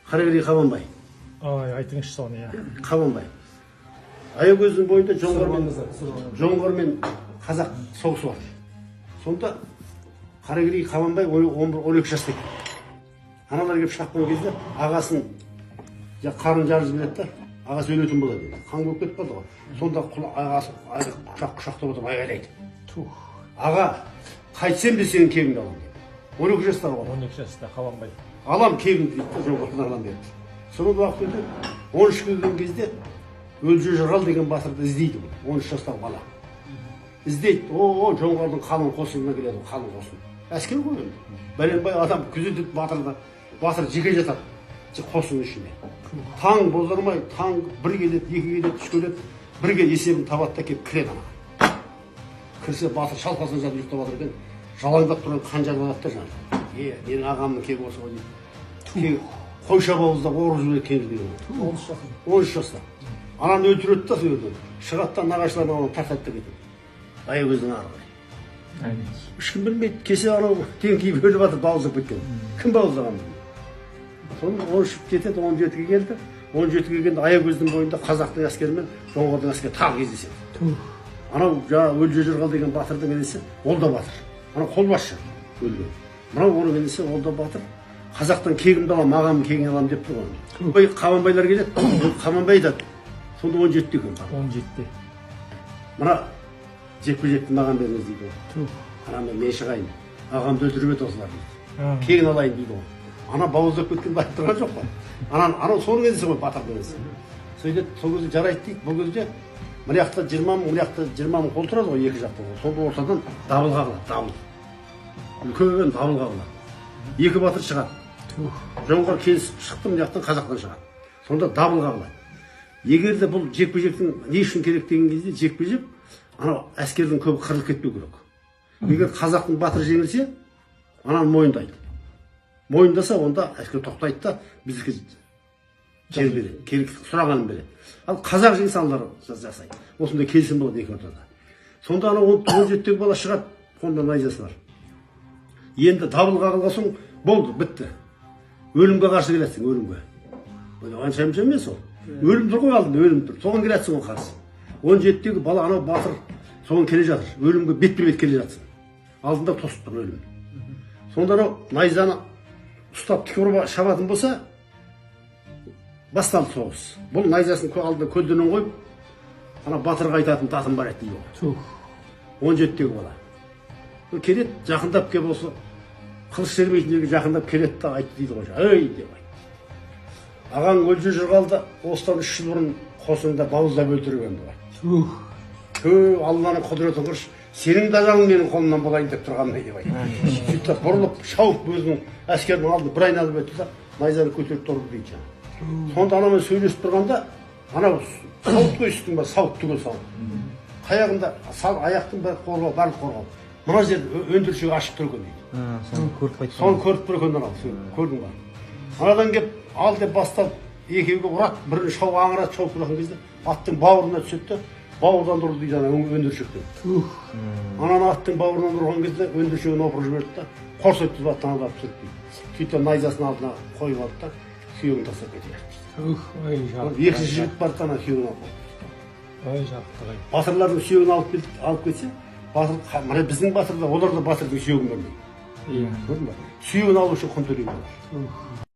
Қаракерей Қабанбай. Ай, айтыңызшы соны, иә. Қабанбай. Аягөздің бойында жоңғар мен қазақ соғысы бар. Сонда Қаракерей Қабанбай 11, 12 жаста екен. Аналар келіп шапқан кезде ағасын қарын жарып жібереді да, ағасы өлетін болады енді. Қан болып кетіп қалды ғой. Сонда ағасы құшақтап отырып айғайлайды: Тух. «Аға, қайтсем де сенің кегіңді аламын», – деп. 12 жастағы бала. 12 жаста Қабанбай. «Алам кегіңді», – дейді да, жоңғардан алам деп. Содан уақыт өте 13-ке келген кезде Өлжө Жырғал деген батырды іздейді бұл 13 жастағы бала. Іздейді. О, жоңғардың қалың қосынына келеді ғой, қалың қосын. Әскер ғой енді. Бәленбай адам күзетеді батырды. Батыр жеке жатады қосынның ішінде. Таң боздырмай, таң бір келеді, екі келеді, үш келеді, бірге есебін табады да келіп кіреді ана. Кірсе, батыр шалқасынан жатып ұйықтап жатыр екен. Жалаңдап тұрған қанжарды алады да жаңағы. «Е, менің ағамның кегі осы ғой», – дейді. Кегі қойша бауыздап орып жібереді кегі деген. 13 жаста. 13 жаста. Ананы өлтіреді да, сол жерден. Шығады да, нағашыларын ананы тартады да кетеді. Аягөздің ары қарай. Ешкім білмейді, кесе анау теңкиіп өліп жатыр, бауыздап кеткен. Кім бауыздаған білмейді. Соны 13 кетеді, 17-ге келді. 17-ге келгенде Аягөздің бойында қазақтың әскері мен жоңғардың әскері тағы кездеседі. Тух. Анау жаңағы Өлжө Жырғал деген батырдың інісі, ол да батыр. Анау қолбасшы өлген. Мынау оның інісі, ол да батыр. «Қазақтан кегімді аламын, ағамның кегін аламын», – деп тұр ғой. Ой, Қабанбайлар келеді, Қабанбай айтады. Сонда 17-де екен. 17-де. «Мына жекпе жекті маған беріңіз», – дейді ол. Тух. «Ана мен шығайын, ағамды өлтіріп еді осылар», – дейді. «Кегін алайын», – дейді ғой. Ана бауыздап кеткен айтып тұрған жоқ па? Анау соның інісі ғой, батырдың інісі. Сөйтеді, сол кезде «Жарайды», – дейді. Бұл кезде мына жақта 20 000, мына жақта 20 000 қол тұрады ғой екі жақта. Сол ортадан дабыл қағылады, дабыл. Үлкен дабыл қағылады. Екі батыр шығады. Жоңғар келісіп шықты, мына жақтан қазақтан шығады. Сонда дабыл қағылады. Егер де бұл жекпе жектің не үшін керек деген кезде, жекпе жек анау әскердің көбі қырылып кетпеу керек. Егер қазақтың батыры жеңілсе, ананы мойындайды. Мойындаса, онда әскер тоқтайды да, біздікі жер береді, керек сұрағанын береді. Ал қазақ жеңсе, аналар жасайды. Осындай келісім болады екі ортада. Сонда анау 17-тегі бала шығады, қолында найзасы бар. Енді дабыл қағылған соң болды, бітті. Өлімге қарсы келатсың, өлімге. Ол анша мұнша емес ол. Өлім тұр ғой алдында, өлім тұр. Соған келатсың ғой қарсы. 17-тегі бала, анау батыр соған келе жатыр. Өлімге бетпе бет келе жатсың. Алдында тосып тұр өлім. Сонда анау найзаны ұстап тіке ұрып шабатын болса, басталды соғыс. Бұл найзасын алдына көлденең қойып, ана батырға айтатын датым бар еді дейді ғой. Тух. 17-тегі бала. Ол келеді, жақындап келіп, осы қылыш сермейтін жерге жақындап келеді да айтты дейді ғой. «Ей», – деп айтты. «Ағаң Өлжө Жырғалды осыдан 3 жыл бұрын қосыңда бауыздап өлтірген», – деп айтты. Тух. «Тө, Алланың құдіретін қарашы, сенің де жаның менің қолымнан болайын деп тұрғандай», – деп айтты. Сөйтті да бұрылып шауып, өзінің әскерінің алдына бір айналып өтті да, найзаны көтеріп ұрды дейді жаңағы. Сонда анамен сөйлесіп тұрғанда анау сауыт қой, үстінің бәрі сауыт, түгел сауыт. Қаяғында сал, аяқтың бәрі қорғау, барлық қорғау. Мына жер өндіршегі ашық тұр екен дейді. Соны көріп қайтқан. Соны көріп тұр екен анау, көрдің ба? Анадан келіп ал деп бастап екеуге ұрады, бірін шауып аңырады, шауып тұрған кезде аттың бауырына түседі да, бауырдан ұрды дейді ана өндіршектен. Тух. Ананы аттың бауырынан ұрған кезде өндіршегін опырып жіберді да, қорс еткізіп аттан аударып түсірді дейді. Сөйтті да найзасын алдына қойып алды да, сүйегін тастап кете берді. Тух. Ой, жарықтық. Екінші жігіт барды да, ана сүйегін алып қойды. Ой, жарықтық ай. Батырлардың сүйегін алып кетсе, батыр мына біздің батыр да, олар да батырдың сүйегін көрмейді. Иә. Көрдің ба? Сүйегін алу үшін құн төлейді олар. Тух.